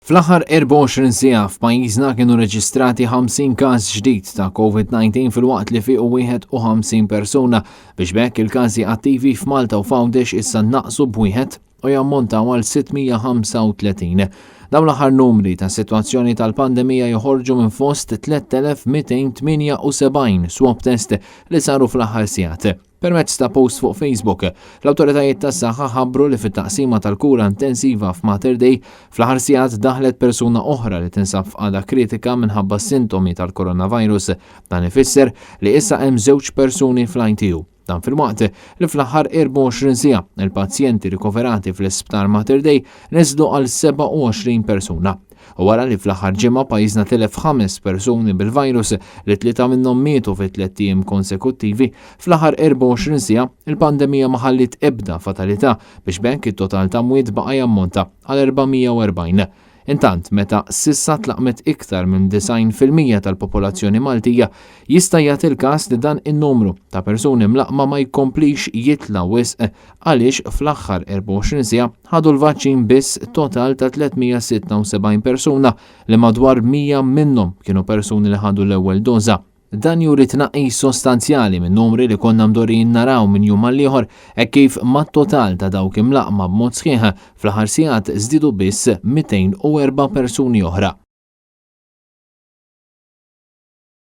Fl-aħħar 24 siegħa f'pajjiżna kienu reġistrati 50 każ ġdid ta' COVID-19 filwaqt li fiequ 51 persuna biex b'hekk il-każi attivi f'Malta u f'Għawdex issa naqsu b'wieħed u jammontaw għal 635. Dawn l-aħħar numri ta' sitwazzjoni tal-pandemija joħorġu minn fost 3278 swab test li saru fl-aħħar sigħat. Permezz ta' post fuq Facebook, l-awtoritajiet tas-saħħa ħabbru li fit-taqsima tal-kura intensiva f'Mater Dei fl-aħħar sigħat daħlet persuna oħra li tinsab f'qagħda kritika minħabba sintomi tal-coronavirus. Dan ifisser li issa hemm żewġ persuni fl-ITU. Dan filwaqt li fl-aħħar 24 siegħa il-pazjenti rikoverati fl-Isptar Mater Dei neżlu għal 27 persuna. U wara li fl-aħħar ġimgħa pajjiżna tilef ħames persuni bil-virus li tlieta minnhom mietu fi tlett ijiem konsekuttivi, fl-aħħar 24 siegħa il-pandemija ma ħalliet ebda fatalità biex b'hekk it-total ta' mwiet baqa' jammonta għal 440. Intant, meta s'issa tlaqqmet iktar minn 90% tal-popolazzjoni Maltija, jista' jagħti l-każ li dan in-numru ta' persuni mlaqqma ma jkomplix jitla' wisq għaliex fl-aħħar 24 siegħa ħadu l-vaċċin biss total ta' 376 persuna li madwar 100 minnhom kienu persuni li ħadu l-ewwel doża. Dan juri tnaqqis sostanzjali minn numri li konna mdorrijin naraw minn jum għal ieħor hekk kif mat-total ta' dawk imlaqqma b'mod sħiħ fl-aħħar sigħat żdiedu biss 204 persuni oħra.